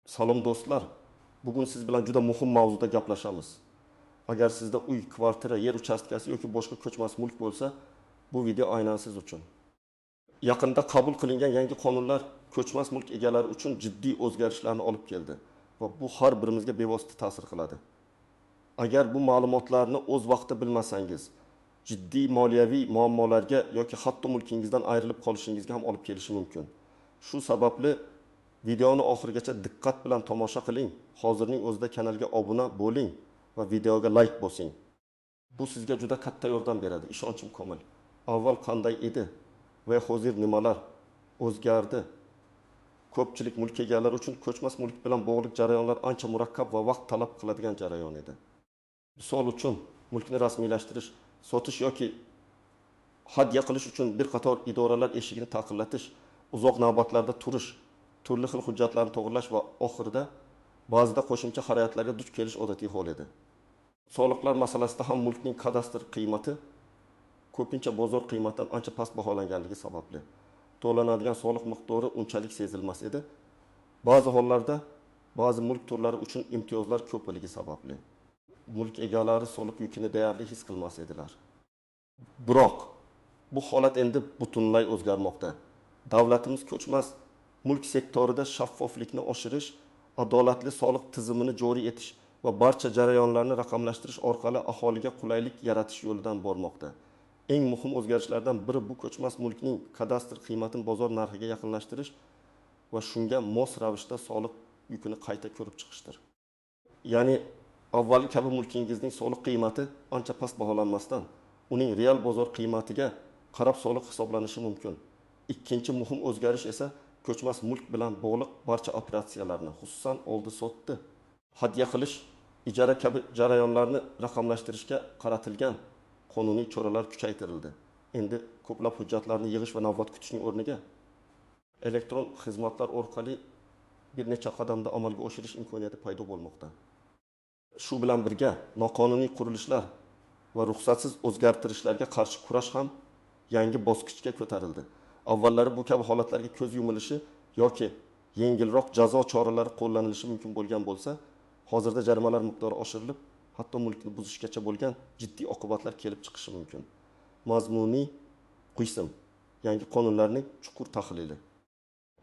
Salom do'stlar. Bugun siz bilan juda muhim mavzuda gaplashamiz. Agar sizda uy, kvartira, yer uchastkasi yoki boshqa ko'chmas mulk bo'lsa, bu video aynan siz uchun. Yaqinda qabul qilingan yangi qonunlar ko'chmas mulk egalari uchun jiddiy o'zgarishlarni olib keldi va bu har birimizga bevosita ta'sir qiladi. Agar bu ma'lumotlarni o'z vaqtida bilmasangiz, jiddiy moliyaviy muammolarga yoki hatto mulkingizdan ayrilib qolishingizga ham olib kelishi mumkin. Shu sababli videoni oxirigacha diqqat bilan tomosha qiling. Hozirning o'zida kanalga obuna bo'ling va videoga like bosing. Bu sizga juda katta yordam beradi, ishonchim komil. Avval qanday edi va hozir nimalar o'zgardi? Ko'pchilik mulk egalari uchun ko'chmas mulk bilan bog'liq jarayonlar ancha murakkab va vaqt talab qiladigan jarayon edi. Misol uchun, mulkni rasmiylashtirish, sotish yoki hadya qilish uchun bir qator idoralar eshigini taqillatish, uzoq navbatlarda turish, turli xil hujjatlarni to'g'rilash va oxirida ba'zida qo'shimcha xarajatlarga duch kelish odatiy hol edi. Soliqlar masalasida ham mulkning kadastr qiymati ko'pincha bozor qiymatidan ancha past baholanganligi sababli to'lanadigan soliq miqdori unchalik sezilmas edi. Ba'zi hollarda ba'zi mulk turlari uchun imtiyozlar ko'pligi sababli mulk egalari soliq yukini deyarli his qilmas edilar. Biroq bu holat endi butunlay o'zgarmoqda. Davlatimiz ko'chmas mulk sektorida shaffoflikni oshirish, adolatli soliq tizimini joriy etish va barcha jarayonlarni raqamlashtirish orqali aholiga qulaylik yaratish yo'lidan bormoqda. Eng muhim o'zgarishlardan biri bu ko'chmas mulkning kadastr qiymatini bozor narxiga yaqinlashtirish va shunga mos ravishda soliq yukini qayta ko'rib chiqishdir. Ya'ni avvalgi kabi mulkingizning soliq qiymati ancha past baholanmasdan, uning real bozor qiymatiga qarab soliq hisoblanishi mumkin. Ikkinchi muhim o'zgarish esa ko'chmas mulk bilan bog'liq barcha operatsiyalarni, xususan oldi-sotdi, hadya qilish, ijara kabi jarayonlarni raqamlashtirishga qaratilgan qonuniy choralar kuchaytirildi. Endi ko'plab hujjatlarni yig'ish va navbat kutishning o'rniga elektron xizmatlar orqali bir necha qadamda amalga oshirish imkoniyati paydo bo'lmoqda. Shu bilan birga noqonuniy qurilishlar va ruxsatsiz o'zgartirishlarga qarshi kurash ham yangi bosqichga ko'tarildi. Avvallari bu kabi holatlarga ko'z yumilishi yoki yengilroq jazo choralari qo'llanilishi mumkin bo'lgan bo'lsa, hozirda jarimalar miqdori oshirilib, hatto mulkni buzishgacha bo'lgan jiddiy oqibatlar kelib chiqishi mumkin. Mazmuniy qism, yangi qonunlarning chuqur tahlili.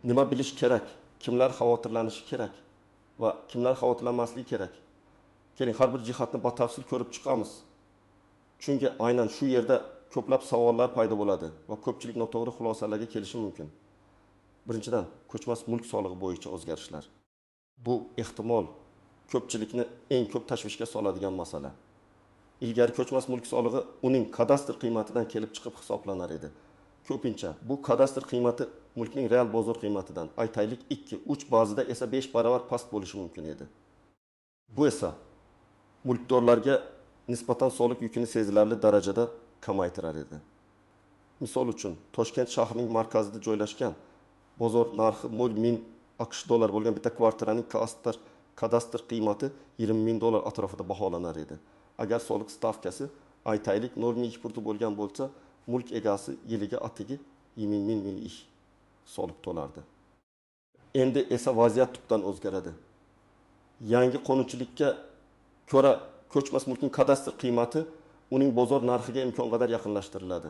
Nima bilish kerak, kimlar xavotirlanishi kerak va kimlar xavotirlanmasligi kerak? Keling, har bir jihatni batafsil ko'rib chiqamiz. Chunki aynan shu yerda ko'plab savollar paydo bo'ladi va ko'pchilik noto'g'ri xulosalarga kelishi mumkin. Birinchidan, ko'chmas mulk solig'i bo'yicha o'zgarishlar. Bu ehtimol ko'pchilikni eng ko'p tashvishga soladigan masala. Ilgari ko'chmas mulk solig'i uning kadastr qiymatidan kelib chiqib hisoblanar edi. Ko'pincha bu kadastr qiymati mulkning real bozor qiymatidan, aytaylik 2, 3, ba'zida esa 5 barobar past bo'lishi mumkin edi. Bu esa mulkdorlarga nisbatan soliq yukini sezilarli darajada kamaytirar edi. Misol uchun, Toshkent shahrining markazida joylashgan bozor narxi 1000 AQSh dollar bo'lgan bitta kvartiraning kadastr qiymati 20.000 dollar atrofida baholanar edi. Agar soliq stavkasi aytaylik 0,2% bo'lgan bo'lsa, mulk egasi yiliga atigi 20.000 soliq to'lardi. Endi esa vaziyat tubdan o'zgaradi. Yangi qonunchilikka ko'ra ko'chmas mulkning kadastr qiymati uning bozor narxiga imkon qadar yaqinlashtiriladi.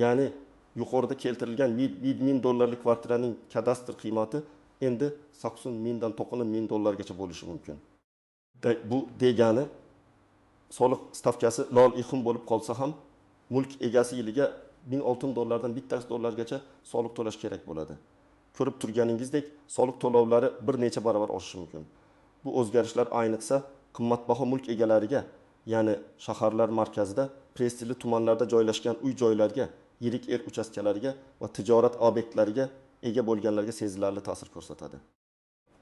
Ya'ni yuqorida keltirilgan 100.000 dollarlik kvartiraning kadastr qiymati endi 80.000 dan 90.000 dollargacha bo'lishi mumkin. Bu degani soliq stavkasi lol ixum bo'lib qolsa ham mulk egasi yiliga 1060 dollardan 1 dollargacha soliq to'lash kerak bo'ladi. Ko'rib turganingizdek, soliq to'lovlari bir necha barobar oshishi mumkin. Bu o'zgarishlar ayniqsa qimmatbaho mulk egalariga, ya'ni shaharlar markazida, prestijli tumanlarda joylashgan uy-joylarga, yirik yer uchastkalariga va tijorat obyektlariga ega bo'lganlarga sezilarli ta'sir ko'rsatadi.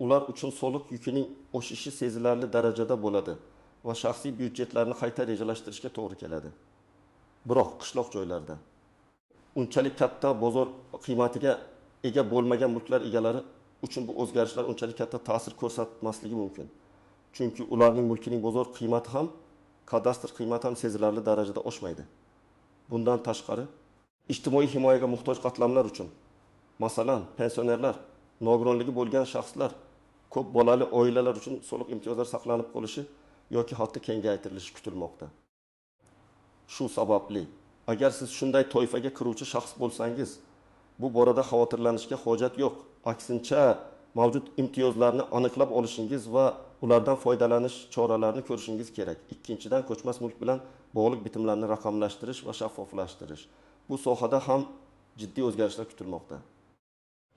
Ular uchun soliq yukining oshishi sezilarli darajada bo'ladi va shaxsiy byudjetlarni qayta rejalashtirishga to'g'ri keladi. Biroq qishloq joylarda unchalik katta bozor qiymatiga ega bo'lmagan mulklar egalari uchun bu o'zgarishlar unchalik katta ta'sir ko'rsatmasligi mumkin. Chunki ularning mulkining bozor qiymati ham, kadastr qiymati ham sezilarli darajada oshmaydi. Bundan tashqari, ijtimoiy himoyaga muhtoj qatlamlar uchun, masalan, pensionerlar, nogironligi bo'lgan shaxslar, Ko'p bolali oilalar uchun soliq imtiyozlari saqlanib qolishi yoki hatto kengaytirilishi kutilmoqda. Shu sababli, agar siz shunday toifaga kiruvchi shaxs bo'lsangiz, bu borada xavotirlanishga hojat yo'q. Aksincha, mavjud imtiyozlarni aniqlab olishingiz va ulardan foydalanish choralarini ko'rishingiz kerak. Ikkinchidan, ko'chmas mulk bilan bog'liq bitimlarni raqamlashtirish va shaffoflashtirish. Bu sohada ham jiddiy o'zgarishlar kutilmoqda.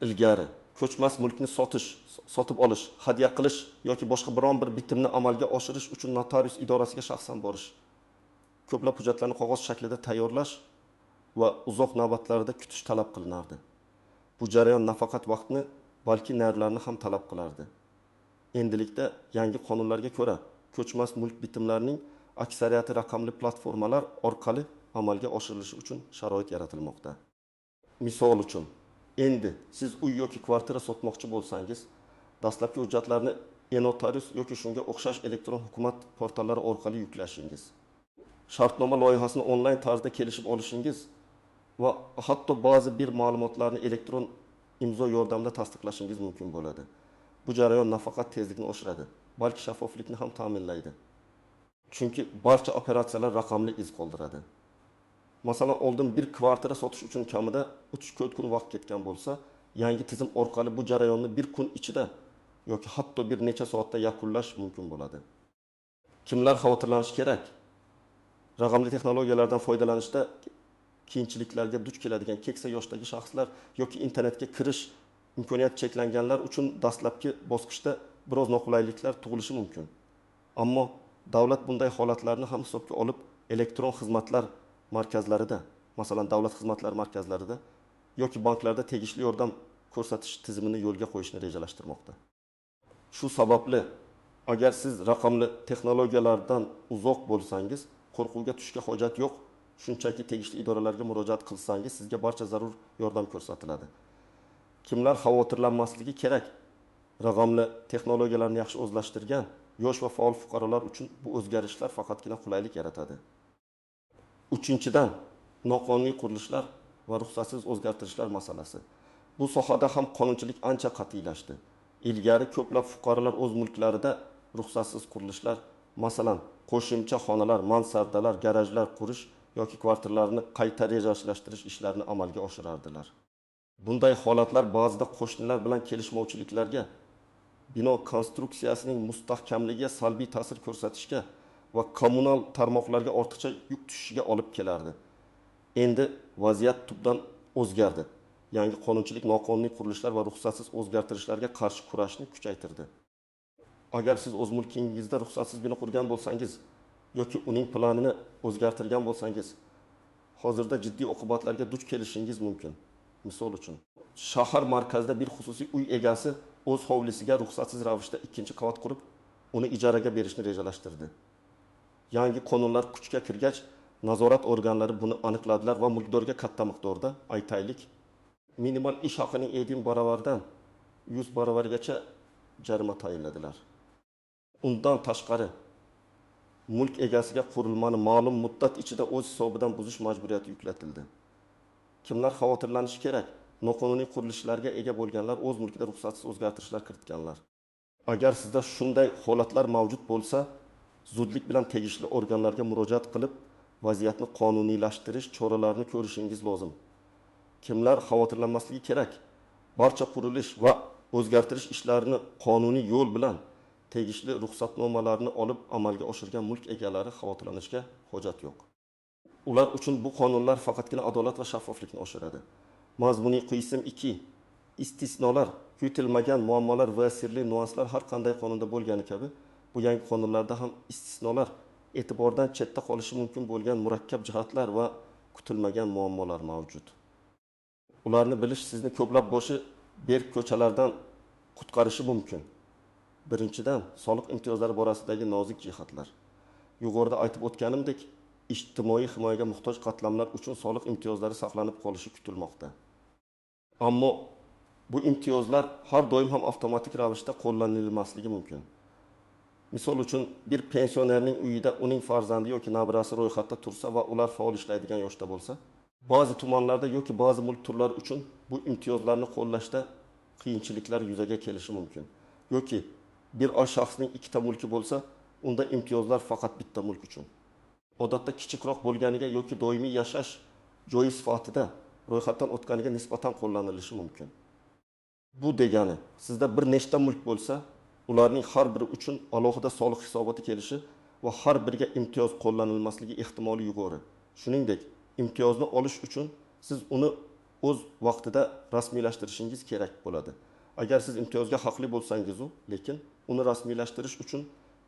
Ilgari ko'chmas mulkni sotish, sotib olish, hadya qilish yoki boshqa biron bir bitimni amalga oshirish uchun notarius idorasiga shaxsan borish, ko'plab hujjatlarni qog'oz shaklida tayyorlash va uzoq navbatlarda kutish talab qilinardi. Bu jarayon nafaqat vaqtni, balki nervlarni ham talab qilardi. Endilikda yangi qonunlarga ko'ra, ko'chmas mulk bitimlarining aksariyati raqamli platformalar orqali amalga oshirilishi uchun sharoit yaratilmoqda. Misol uchun, endi siz uy yoki kvartira sotmoqchi bo'lsangiz, dastlabki hujjatlarni e-notarius yoki shunga o'xshash elektron hukumat portallari orqali yuklashingiz, shartnoma loyihasini onlayn tarzda kelishib olishingiz va hatto ba'zi bir ma'lumotlarni elektron imzo yordamida tasdiqlashingiz mumkin bo'ladi. Bu jarayon nafaqat tezlikni oshiradi, balki shaffoflikni ham ta'minlaydi. Chunki barcha operatsiyalar raqamli iz qoldiradi. Masalan, oldin bir kvartira sotish uchun kamida 3-4 kun vaqt ketgan bo'lsa, yangi tizim orqali bu jarayonni bir kun ichida yoki hatto bir necha soatda yakunlash mumkin bo'ladi. Kimlar xavotirlanishi kerak? Raqamli texnologiyalardan foydalanishda qiyinchiliklarga duch keladigan keksa yoshdagi shaxslar yoki internetga kirish imkoniyati cheklanganlar uchun dastlabki bosqichda biroz noqulayliklar tug'ilishi mumkin. Ammo davlat bunday holatlarni ham hisobga olib, elektron xizmatlar markazlarida, masalan, davlat xizmatlari markazlarida yoki banklarda tegishli yordam ko'rsatish tizimini yo'lga qo'yishni rejalashtirmoqda. Shu sababli, agar siz raqamli texnologiyalardan uzoq bo'lsangiz, qo'rquvga tushishga hojat yo'q. Shunchaki tegishli idoralarga murojaat qilsangiz, sizga barcha zarur yordam ko'rsatiladi. Kimlar xavotirlanmasligi kerak? Raqamli texnologiyalarni yaxshi o'zlashtirgan yosh va faol fuqarolar uchun bu o'zgarishlar faqatgina qulaylik yaratadi. Uchinchidan, noqonuniy qurilishlar va ruxsatsiz o'zgartirishlar masalasi. Bu sohada ham qonunchilik ancha qat'iylashdi. Ilgari ko'plab fuqarolar o'z mulklarida ruxsatsiz qurilishlar, masalan, qo'shimcha xonalar, mansardalar, garajlar qurish yoki kvartiralarni qayta rejalashtirish ishlarini amalga oshirardilar. Bunday holatlar ba'zida qo'shnilar bilan kelishmovchiliklarga, bino konstruksiyasining mustahkamligiga salbiy ta'sir ko'rsatishga va kommunal tarmoqlarga ortiqcha yuk tushishiga olib kelardi. Endi vaziyat tubdan o'zgardi. Yangi qonunchilik noqonuniy qurilishlar va ruxsatsiz o'zgartirishlarga qarshi kurashni kuchaytirdi. Agar siz o'z mulkingizda ruxsatsiz bino qurgan bo'lsangiz yoki uning planini o'zgartirgan bo'lsangiz, hozirda jiddiy oqibatlarga duch kelishingiz mumkin. Misol uchun, shahar markazida bir xususiy uy egasi o'z hovlisiga ruxsatsiz ravishda ikkinchi qavat qurib, uni ijaraga berishni rejalashtirdi. Yangi qonunlar kuchga kirgach, nazorat organlari buni aniqladilar va mulkdorga katta miqdorda, aytaylik, minimal ish haqining 7 baravaridan 100 baravargacha jarima tayinladilar. Undan tashqari, mulk egasiga qurilmani ma'lum muddat ichida o'z hisobidan buzish majburiyati yuklatildi. Kimlar xavotirlanishi kerak? Noqonuniy qurilishlarga ega bo'lganlar, o'z mulkida ruxsatsiz o'zgartirishlar kiritganlar. Agar sizda shunday holatlar mavjud bo'lsa, zudlik bilan tegishli organlarga murojaat qilib, vaziyatni qonuniylashtirish choralarini ko'rishingiz lozim. Kimlar xavotirlanmasligi kerak? Barcha qurilish va o'zgartirish ishlarini qonuniy yo'l bilan tegishli ruxsatnomalarni olib amalga oshirgan mulk egalari xavotirlanishga hojat yo'q. Ular uchun bu qonunlar faqatgina adolat va shaffoflikni oshiradi. Mazmuniy qism 2. Istisnolar, kutilmagan muammolar va sirli nuanslar har qanday qonunda bo'lgani kabi, bu yangi qonunlarda ham istisnolar, e'tibordan chetda qolishi mumkin bo'lgan murakkab jihatlar va kutilmagan muammolar mavjud. Ularni bilish sizni ko'plab boshi berk ko'chalardan qutqarishi mumkin. Birinchidan, soliq imtiyozlari borasidagi nozik jihatlar. Yuqorida aytib o'tganimdek, ijtimoiy himoyaga muhtoj qatlamlar uchun soliq imtiyozlari saqlanib qolishi kutilmoqda. Ammo bu imtiyozlar har doim ham avtomatik ravishda qo'llanilmasligi mumkin. Misol uchun, bir pensionerning uyida uning farzandi yoki nabirasi ro'yxatda tursa va ular faol ishlaydigan yoshda bo'lsa, ba'zi tumanlarda yoki ba'zi mulk turlari uchun bu imtiyozlarni qo'llashda qiyinchiliklar yuzaga kelishi mumkin. yoki bir shaxsning ikkita mulki bo'lsa, unda imtiyozlar faqat bitta mulk uchun. Odatda kichikroq bo'lganiga yoki doimiy yashash joyi sifatida ro'yxatdan o'tganiga nisbatan qo'llanilishi mumkin. Bu degani, sizda bir nechta mulk bo'lsa, ularning har biri uchun alohida soliq hisoboti kelishi va har biriga imtiyoz qo'llanilmasligi ehtimoli yuqori. Shuningdek, imtiyozni olish uchun siz uni o'z vaqtida rasmiylashtirishingiz kerak bo'ladi. Agar siz imtiyozga haqli bo'lsangiz-u, lekin uni rasmiylashtirish uchun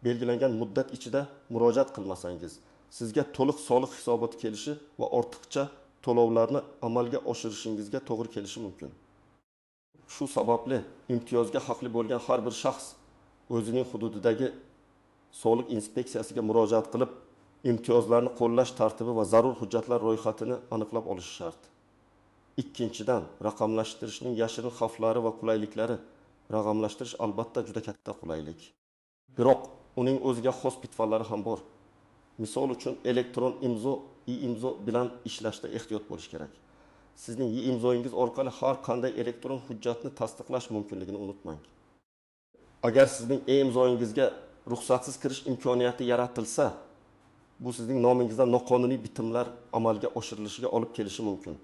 belgilangan muddat ichida murojaat qilmasangiz, sizga to'liq soliq hisoboti kelishi va ortiqcha to'lovlarni amalga oshirishingizga to'g'ri kelishi mumkin. Shu sababli imtiyozga haqli bo'lgan har bir shaxs o'zining hududidagi soliq inspeksiyasiga murojaat qilib, imtiyozlarni qo'llash tartibi va zarur hujjatlar ro'yxatini aniqlab olishi shart. Ikkinchidan, raqamlashtirishning yashirin xavflari va qulayliklari. Raqamlashtirish albatta juda katta qulaylik. Biroq uning o'ziga xos pitfallari ham bor. Misol uchun elektron imzo, e-imzo bilan ishlashda ehtiyot bo'lish kerak. Sizning e-imzoyingiz orqali har qanday elektron hujjatni tasdiqlash mumkinligini unutmang. Agar sizning e-imzoyingizga ruxsatsiz kirish imkoniyati yaratilsa, bu sizning nomingizdan noqonuniy bitimlar amalga oshirilishiga olib kelishi mumkin.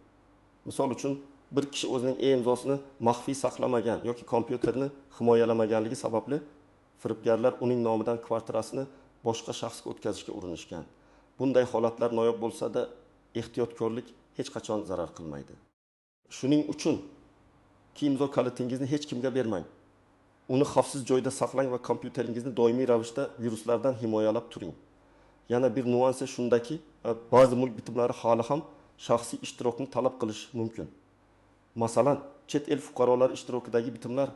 Misol uchun, bir kishi o'zining e-imzosini maxfiy saqlamagan yoki kompyuterni himoyalamaganligi sababli firibgarlar uning nomidan kvartirasini boshqa shaxsga o'tkazishga urinishgan. Bunday holatlar noyob bo'lsa-da, ehtiyotkorlik hech qachon zarar qilmaydi. Shuning uchun imzo kalitingizni hech kimga bermang. Uni xavfsiz joyda saqlang va kompyuteringizni doimiy ravishda viruslardan himoyalab turing. Yana bir nuansi shundaki, ba'zi mulk bitimlari hali ham shaxsiy ishtirokni talab qilish mumkin. Masalan, chet el fuqarolari ishtirokidagi bitimlar,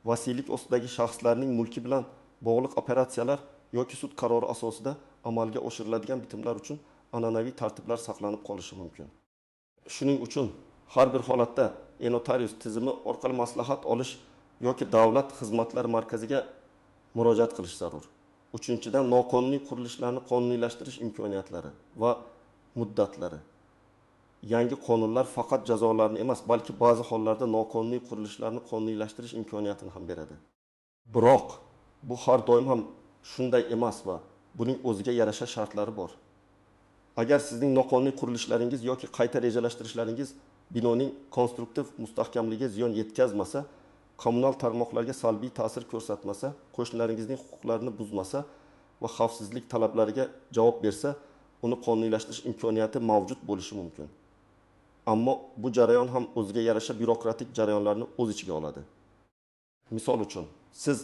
vasiylik ostidagi shaxslarning mulki bilan bog'liq operatsiyalar yoki sud qarori asosida amalga oshiriladigan bitimlar uchun an'anaviy tartiblar saqlanib qolishi mumkin. Shuning uchun har bir holatda e-notarius tizimi orqali maslahat olish yoki davlat xizmatlari markaziga murojaat qilish zarur. Uchinchidan, noqonuniy qurilishlarni qonuniylashtirish imkoniyatlari va muddatlari. Yangi qonunlar faqat jazolarni emas, balki ba'zi hollarda noqonuniy qurilishlarni qonuniylashtirish imkoniyatini ham beradi. Biroq bu har doim ham shunday emas va buning o'ziga yarasha shartlari bor. Agar sizning noqonuniy qurilishlaringiz yoki qayta rejalashtirishlaringiz binoning konstruktiv mustahkamligiga ziyon yetkazmasa, kommunal tarmoqlarga salbiy ta'sir ko'rsatmasa, qo'shnilaringizning huquqlarini buzmasa va xavfsizlik talablariga javob bersa, uni qonuniylashtirish imkoniyati mavjud bo'lishi mumkin. Ammo bu jarayon ham o'ziga yarasha byurokratik jarayonlarni o'z ichiga oladi. Misol uchun, siz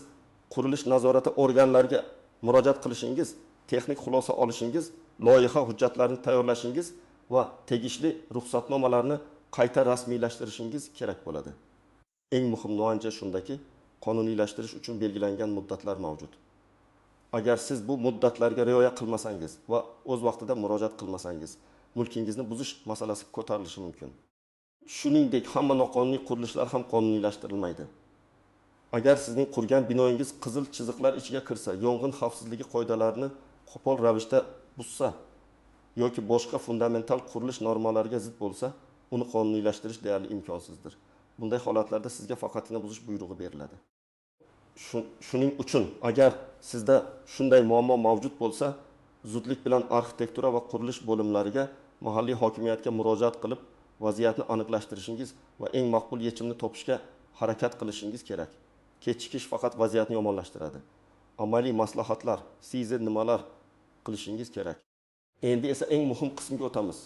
qurilish nazorati organlariga murojaat qilishingiz, texnik xulosa olishingiz, loyiha hujjatlarini tayyorlashingiz va tegishli ruxsatnomalarni qayta rasmiylashtirishingiz kerak bo'ladi. Eng muhim nuansi shundaki, qonuniylashtirish uchun belgilangan muddatlar mavjud. Agar siz bu muddatlarga rioya qilmasangiz va o'z vaqtida murojaat qilmasangiz, mulkingizni buzish masalasi ko'tarilishi mumkin. Shuningdek, hamma noqonuniy qurilishlar ham qonuniylashtirilmaydi. Agar sizning qurgan binoyingiz qizil chiziqlar ichiga kirsa, yong'in xavfsizligi qoidalarini qo'pol ravishda buzsa yoki boshqa fundamental qurilish normalariga zid bo'lsa, uni qonuniylashtirish deyarli imkonsizdir. Bunday holatlarda sizga faqatgina buzish buyrug'i beriladi. Shuning uchun agar sizda shunday muammo mavjud bo'lsa, zudlik bilan arxitektura va qurilish bo'limlariga, mahalliy hokimiyatga murojaat qilib, vaziyatni aniqlashtirishingiz va eng maqbul yechimni topishga harakat qilishingiz kerak. Kechikish faqat vaziyatni yomonlashtiradi. Amaliy maslahatlar, siz nimalar qilishingiz kerak. Endi esa eng muhim qismga o'tamiz.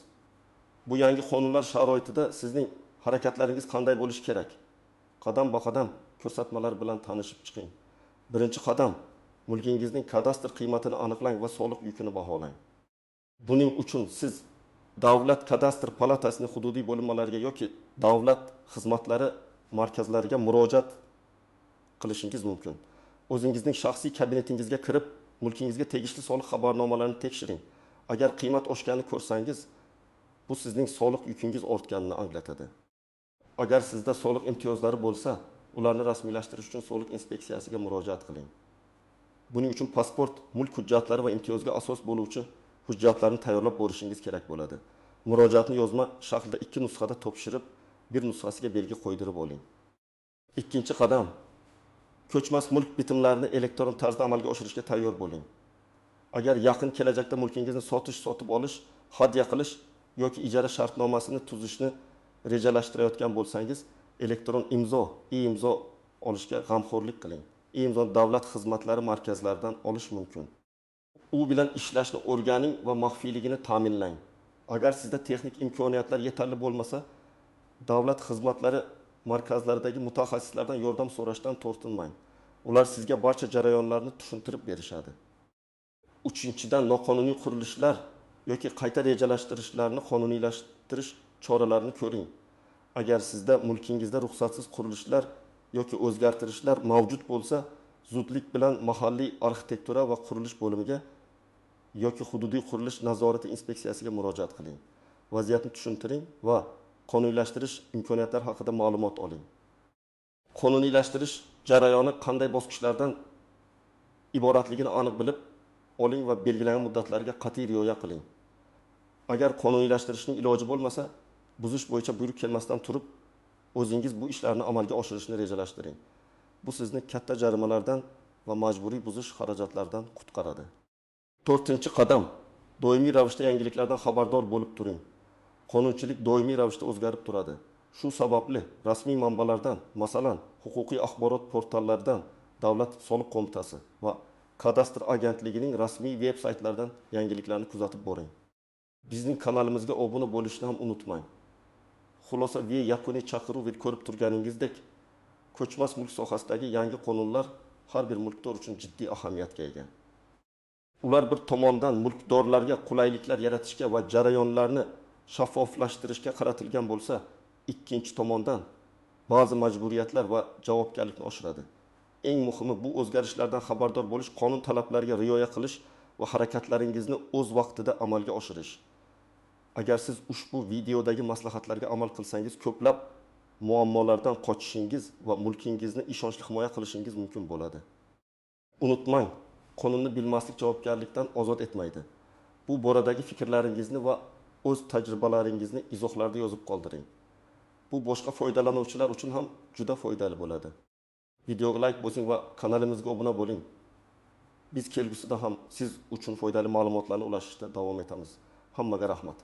Bu yangi qonunlar sharoitida sizning harakatlaringiz qanday bo'lishi kerak? Qadam-ba-qadam ko'rsatmalar bilan tanishib chiqing. Birinchi qadam, mulkingizning kadastr qiymatini aniqlang va soliq yukini baholang. Buning uchun siz davlat kadastr palatasining hududiy bo'linmalariga yoki davlat xizmatlari markazlariga murojaat qilishingiz mumkin. O'zingizning shaxsiy kabinetingizga kirib, mulkingizga tegishli soliq xabarnomalarini tekshiring. Agar qiymat oshganini ko'rsangiz, bu sizning soliq yukingiz ortganini anglatadi. Agar sizda soliq imtiyozlari bo'lsa, ularni rasmiylashtirish uchun soliq inspeksiyasiga murojaat qiling. Buning uchun pasport, mulk hujjatlari va imtiyozga asos bo'luvchi hujjatlarni tayyorlab borishingiz kerak bo'ladi. Murojaatni yozma shaklda 2 nusxada topshirib, bir nusxasiga belgi qo'ydirib oling. Ikkinchi qadam, Ko'chmas mulk bitimlarini elektron tarzda amalga oshirishga tayyor bo'ling. Agar yaqin kelajakda mulkingizni sotish, sotib olish, hadya qilish yoki ijara shartnomasini tuzishni rejalashtirayotgan bo'lsangiz, elektron imzo, e-imzo olishga g'amxo'rlik qiling. E-imzoni davlat xizmatlari markazlaridan olish mumkin. U bilan ishlashni o'rganing va maxfiyligini ta'minlang. Agar sizda texnik imkoniyatlar yetarli bo'lmasa, davlat xizmatlari markazlaridagi mutaxassislardan yordam so'rashdan tortinmang. Ular sizga barcha jarayonlarni tushuntirib berishadi. Uchinchidan, noqonuniy qurilishlar yoki qayta rejalashtirishlarni qonuniylashtirish choralarini ko'ring. Agar sizda mulkingizda ruxsatsiz qurilishlar yoki o'zgartirishlar mavjud bo'lsa, zudlik bilan mahalliy arxitektura va qurilish bo'limiga yoki hududiy qurilish nazorati inspeksiyasiga murojaat qiling. Vaziyatni tushuntiring va qonuniylashtirish imkoniyatlari haqida ma'lumot oling. Qonuniylashtirish jarayoni qanday bosqichlardan iboratligini aniq bilib oling va belgilangan muddatlarga qat'iy rioya qiling. Agar qonuniylashtirishning iloji bo'lmasa, buzish bo'yicha buyruq kelmasdan turib, o'zingiz bu ishlarni amalga oshirishni rejalashtiring. Bu sizni katta jarimalardan va majburiy buzish xarajatlaridan qutqaradi. To'rtinchi qadam, doimiy ravishda yangiliklardan xabardor bo'lib turing. Qonunchilik doimiy ravishda o'zgarib turadi. Shu sababli rasmiy manbalardan, masalan, huquqiy axborot portallaridan, Davlat soliq qo'mitasi va Kadastr agentligining rasmiy veb saytlaridan yangiliklarni kuzatib boring. Bizning kanalimizga obuna bo'lishni ham unutmang. Xulosa va yakuniy chaqiruv ko'rib turganingizdek, ko'chmas mulk sohasidagi yangi qonunlar har bir mulkdor uchun jiddiy ahamiyatga ega. Ular bir tomondan mulkdorlarga qulayliklar yaratishga va jarayonlarni shaffoflashtirishga qaratilgan bo'lsa, ikkinchi tomondan ba'zi majburiyatlar va javobgarlikni oshiradi. Eng muhimi, bu o'zgarishlardan xabardor bo'lish, qonun talablariga rioya qilish va harakatlaringizni o'z vaqtida amalga oshirish. Agar siz ushbu videodagi maslahatlarga amal qilsangiz, ko'plab muammolardan qochishingiz va mulkingizni ishonchli himoya qilishingiz mumkin bo'ladi. Unutmang, qonunni bilmaslik javobgarlikdan ozod etmaydi. Bu boradagi fikrlaringizni va o'z tajribalaringizni izohlarda yozib qoldiring. Bu boshqa foydalanuvchilar uchun ham juda foydali bo'ladi. Videoga like bosing va kanalimizga obuna bo'ling. Biz kelgusida ham siz uchun foydali ma'lumotlarni ulashishda davom etamiz. Hammaga rahmat.